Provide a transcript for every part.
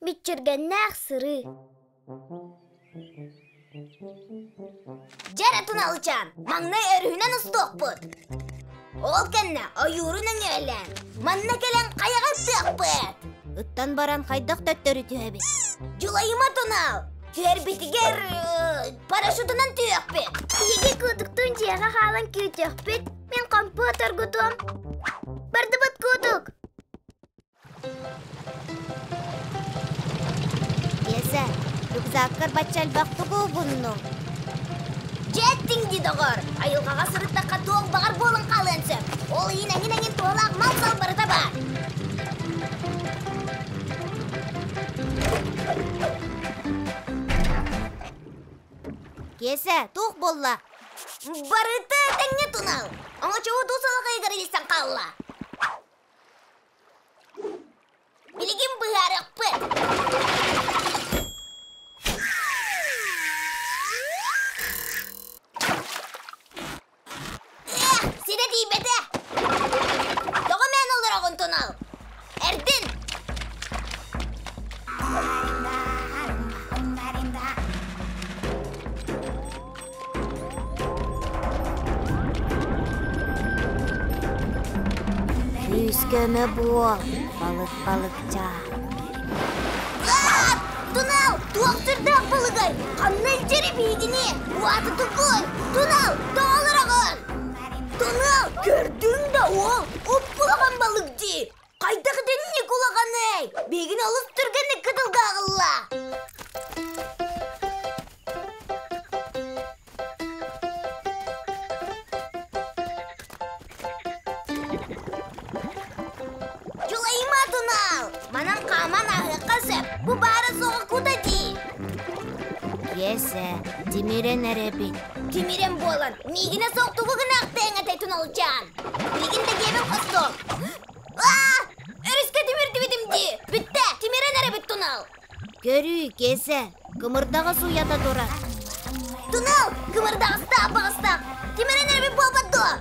Мүччүргэннээх сырыы Дьэ эрэ Туналычаан, маҥнай өрүһүнэн устуохпут. Ол кэннэ ойууру нөҥүөлээн, манна кэлэн хайаҕа ыттыахпыт. Ыттан баран хайдах төттөрү түһэбит? Дьулайыма Тунал, түһэрбитигэр парашютунан түһүөхпүт. Биһиги куутуктуун дьиэҕэ хаалан күүтүөхпүт. Мин компот оргутуом. Бардыбыт куутук! Киэсэ, рюкзаккар бачча элбэх тугу угуннуҥ? Дьэ эттиҥ дии, доҕор! Айылҕаҕа сырыттахха туох баҕар буолан хаалыан сөп. Ол иһин эҥин-эҥин туһалаах мал-сал барыта баар. Киэсэ, туох буолла? Барыта этэҥҥэ тунал. Оҥочоҕу тус алҕайыгар илсэн хаалла. Билигин быһаарыахпыт. Эх, сирэ тиийбэтэ. Тоҕо мээн олороҕун тунал? Эрдин! Күүскөмө буол, балык балыкчаа. Тунал, туох сүрдээх балыгай? Ханна илдьэри биһигини? Уаты тукуй! Тунал, тоҕолороҕун! Тунал, көрдүҥ да уол, уппулахан балык дии! Хайдах итинник улаханый? Биһигини олус түргэнник кытылга аҕылла. Дьулайыма тунал! Манан хааман ааһыахха сөп. Бу баара суоҕа кута дии. Киэсэ, тимирэн эрэбит. Тимирэн буолан, миигинэ суох тугу гынаахтыаҥ этэй туналчаан? Билигин да диэбин хостуом. Аа! Өрүскэ тимирдибитим дии! Бүттэ! Тимирэн эрэбит тунал! Көрүүй, Киэсэ, кымырдаҕас уйата турар. Тунал! Кымырдаҕастаах баҕастаах! Тимирэн эрэбит буолбат дуо?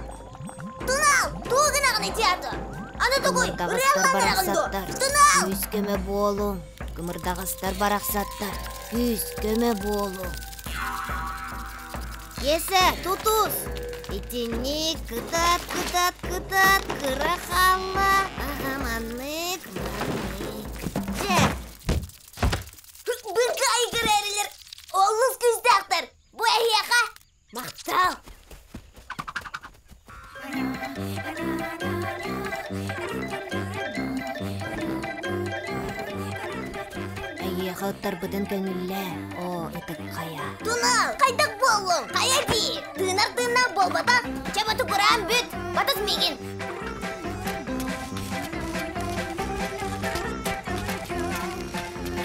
Тунал! Тугу гынаҕыный театр? Аны тугуй? Кымырдаҕастар Ырыаллан эрэҕин дуо? барахсаттар, Тунал! күүс-көмө буолуҥ. Кымырдаҕастар барахсаттар, күүс-көмө буолуҥ. Киэсэ, тутус! Итинник кытаат, кытаат, кытаат, кыра хаалла. Аха, маннык, маннык. Дьэ, Быркаайы көрөөрүлэр олус күүстээхтэр. Бу эһиэхэ махтал. Эйиэхэ ыттарбытын көҥүллээ, оо, ытык хайа. Тунал, хайдах буоллуҥ? Хайа дии? Тыынар тыыннаах буолбатах. Чэ, ботугураан бүт. Батыс миигин.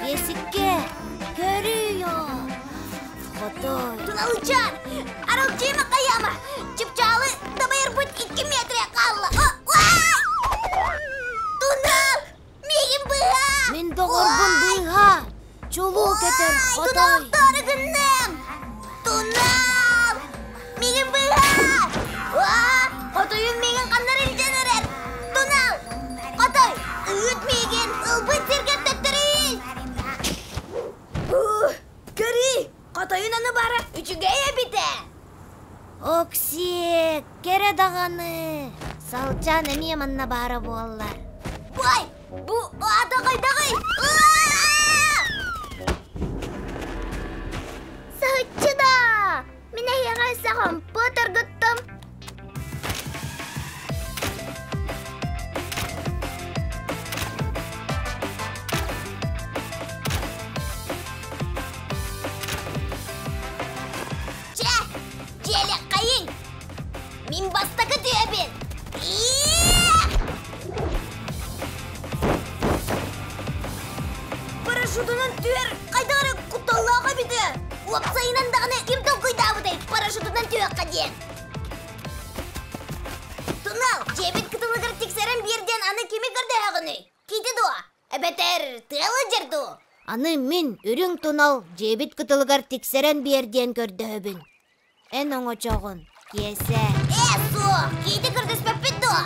Киэсиккэ, көрүө! Хотой. Туналычаан, аралдьыйма хайаама. Чыпчаалы дабайарбыт 2 метрэ хаалла. Тунал, миигин быыһаа! Мин доҕорбун быыһаа! Чулуу көтөр хотой! Туналыктаары гынным! Тунал! Миигин быыһаа! Хотойум миигин ханнар илдьэн эрэр! Тунал! Хотой! Ыыт миигин! Ылбыт сиргэр төттөрү ил! Көрүүй! Хотойун аны бара үчүгэй эбит ээ! Оксиэ, кэрэ даҕаны! Салчаан эмиэ манна баара буоллар. Бай! Бу аата хайдаҕый? Саһыччы да! Мин эһиэхэ өссө хомпуот оргуттум. Чэ, дьиэлэххэйиҥ! Мин бастакы түөбүн! Парашютунан түһэр хайдах эрэ кутталлаах эбит ээ. Уопсайынан даҕаны ким толкуйдаабытай парашютунан түһүөххэ диэн? Тунал, дьиэбит кытылыгар тиксэрэн биэр диэн аны кими көрдөһөҕүнүй? Кити дуо? Эбэтэр тыалы дьэр дуу? Аны мин үрүҥ тунал дьиэбит кытылыгар тиксэрэн биэр диэн көрдөһөбүн. Эн оҥочоҕун, Киэсэ. Ээ, суох, киити көрдөспөппүт дуо?